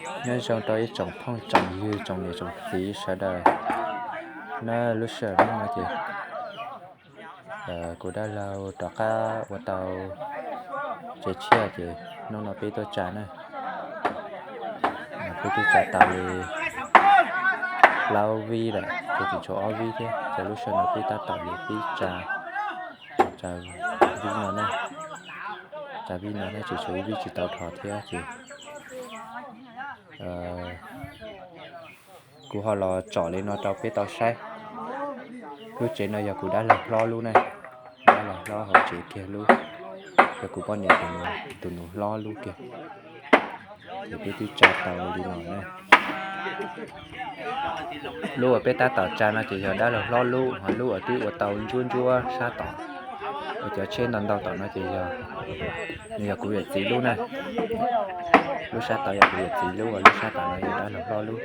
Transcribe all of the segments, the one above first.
Nyob zoo rau ib tsoom phooj tsoom ywg tsoom niam tsoom txiv sawv daws na, lub sij hawm no ces kuv dab laug rov qab ua tau tsev tshiab ces hnub no peb tuaj tsa na. Peb twb tsa tau li plaub vib lawm, ces tseem tshuav ob vib thiab, ces lub sij hawm no peb tab tom yuav pib tsa, tsa vib no na, tsa vib no na, tseem tshuav ib vib tsis tau dhos thiab ces kuv ho los tsom li no rau peb tau saib. Lub tsev no yog kuv dab laug hlob lub na, dab laug hlob hauv tsev kiag lub, yog kuv poj niam tus nus hlob lub kiag. Ces peb twb tsa tau li no na. Lub uas peb tab tom tsa no ces yog dab laug hlob lub, ho lub uas twb ua tau ntsuab ntsuab sab tom, ua cov tsheb ntau ntau tom no ces yog, nws yog kuv yawm txiv lub na. Lub sab tod yog kuv yawm txiv lub, lub sab tom no yog dab laug hlob lub.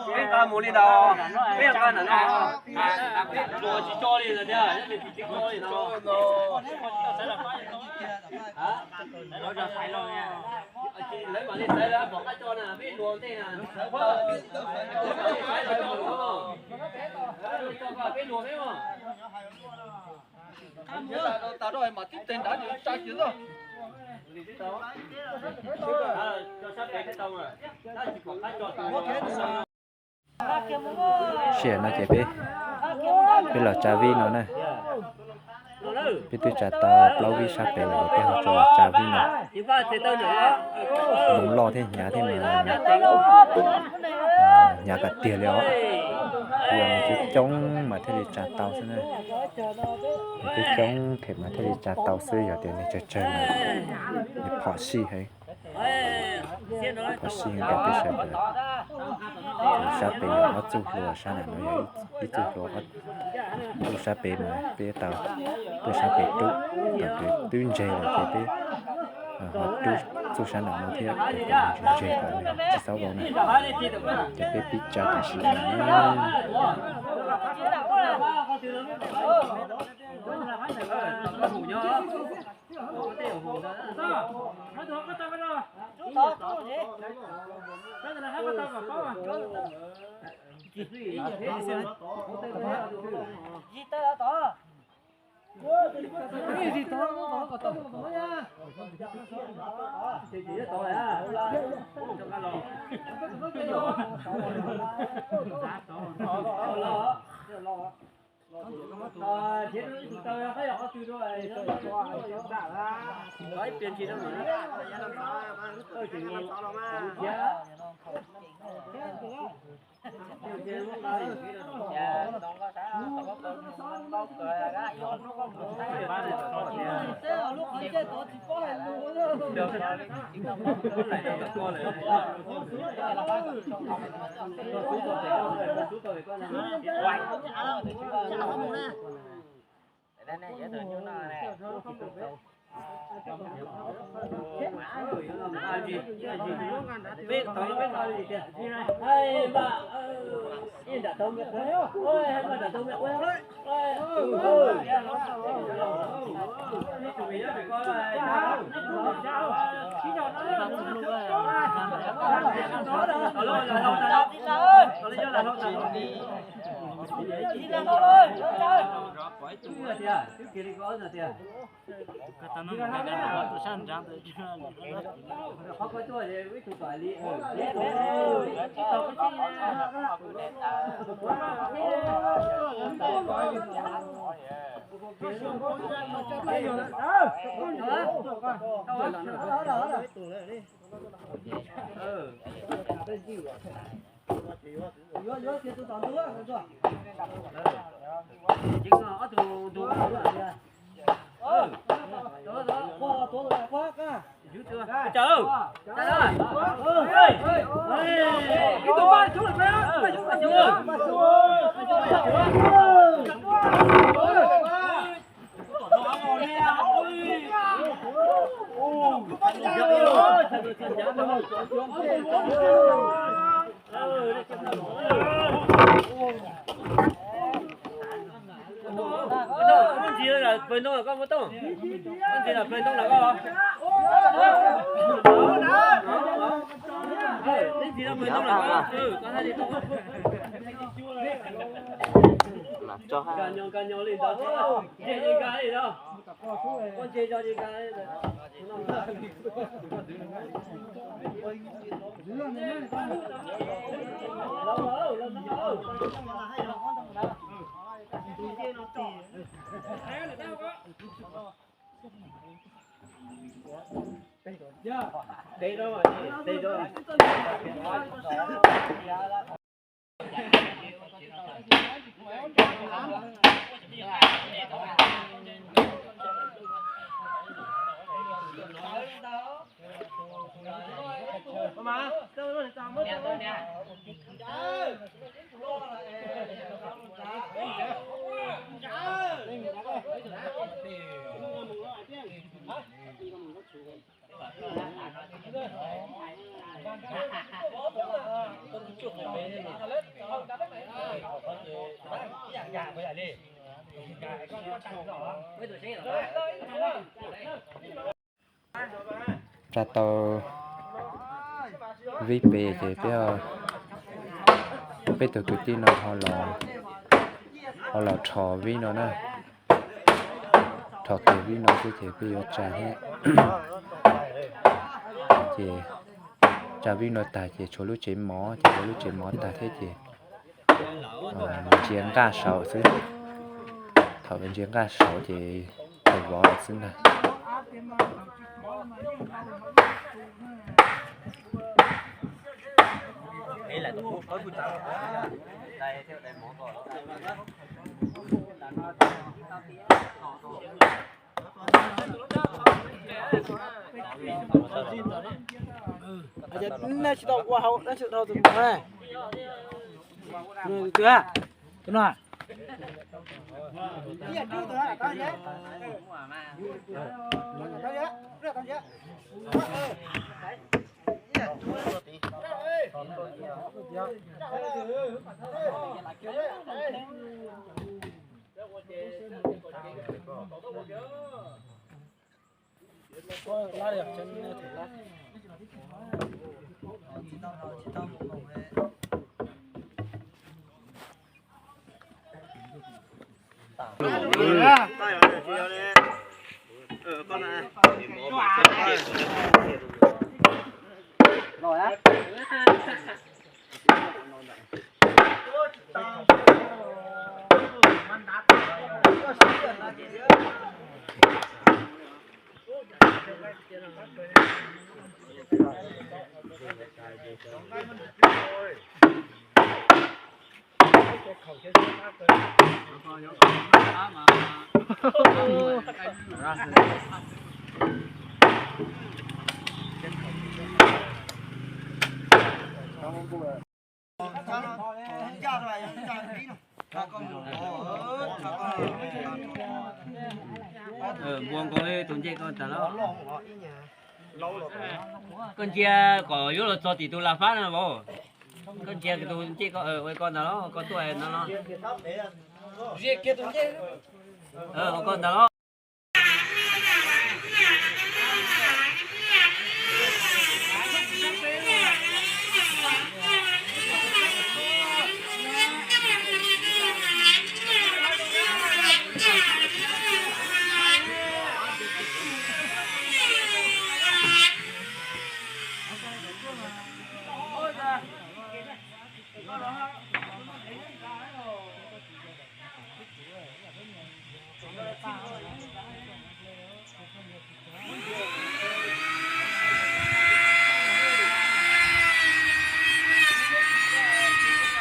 Peb nqa mus li ntawd, peb nqa ntawm no, tsis tso li ntawd thiab, tsis tso li no. Lawv mam li xaiv lawv pom qab tso na, peb luas ntej na. Peb luas peb mas. Tas rau mas tib teg nrad tsa kiag xwb. Sij hawm no ces peb, peb los tsa vib no na. Peb twb tsa tau plaub vib sab pem lawm, peb ho tsa, tsa vib no. Moo loj thiab hnyav thiab mas hnyav kom tiag li os. Yog nws coob coob mas thiaj li tsa tau xwb na. Nws coob coob thiaj mas thiaj li tsa tau xwb, yog tias nws tsawg tsawg mas nws phom sij heev. Phom sij heev rau peb sawv daws. Sab pem yog ob txuj hlua, sab nram no yog ib txuj hlua. Lub sab pem mas peb tau tuaj sab pem rub, thaum twb ntseg lawm ces peb ho rub txuj sab nram no thiab, kom nws ntseg kom nws tsis txhob vau na. Ces peb pib tsa tam sim no. Ntsis pawg ntoo koj muab tooj. Ntsis pawg ntoo los koj. Ntsis pawg ntoo los koj. Nkag nyo nkag nyo li ntawd, ntshe nkag li no. Ua ntshe yog nkag li. Tsa tau vib pem ces peb, peb tug kwv tij no ho los, ho los rho vib no na. Rho kiag vib no xwb ces peb yuav tsa thiab. Ces tsa vib no tag ces tshuav lub tsev mov, ces lub tsev mov tag thiab ces ntsia nqaj saud xwb. Thaum ntsia nqaj saud ces tau vov lawm xwb ntag. Nej tsis tau ua hauj, nej tsis tau tus no. Tus no. Npua nkaus li tus ncej ko tas los. Koj ntsia kom yuav los txog tim tus las fab na vauv. Koj ntsia tus ncej ko, ua ko ntag los, koj tuaj no los. Ua ko ntag los.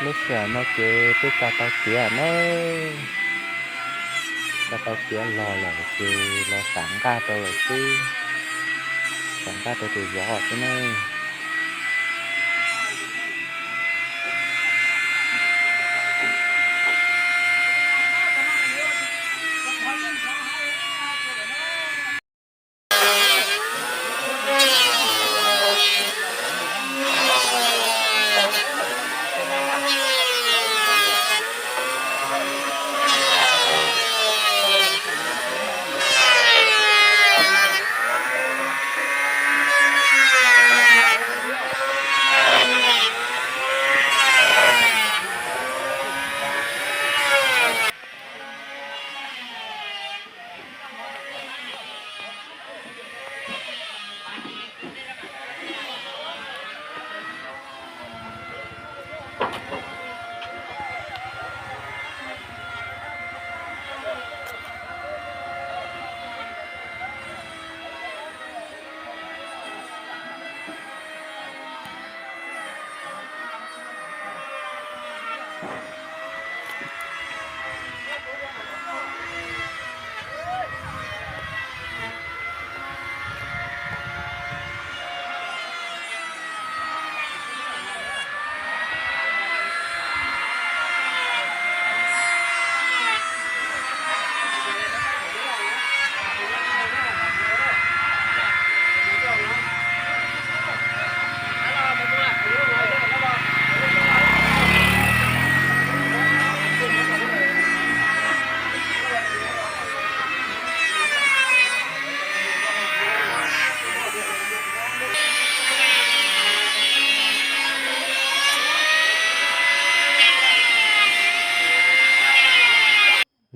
Lub sij hawm no ces twb tso tau tiav na, tso tau tiav los lawm ces los xam nqaj rau lawm xwb, xam nqaj rau tus zov xwb na.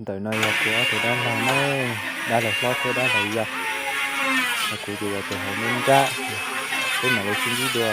Ntawm no yog kuv ob tug dab laug na, dab laug hlob thiab dab laug yau. Kuv ces yog tus hauv nruab nrab, peb mam li sib ntsib dua.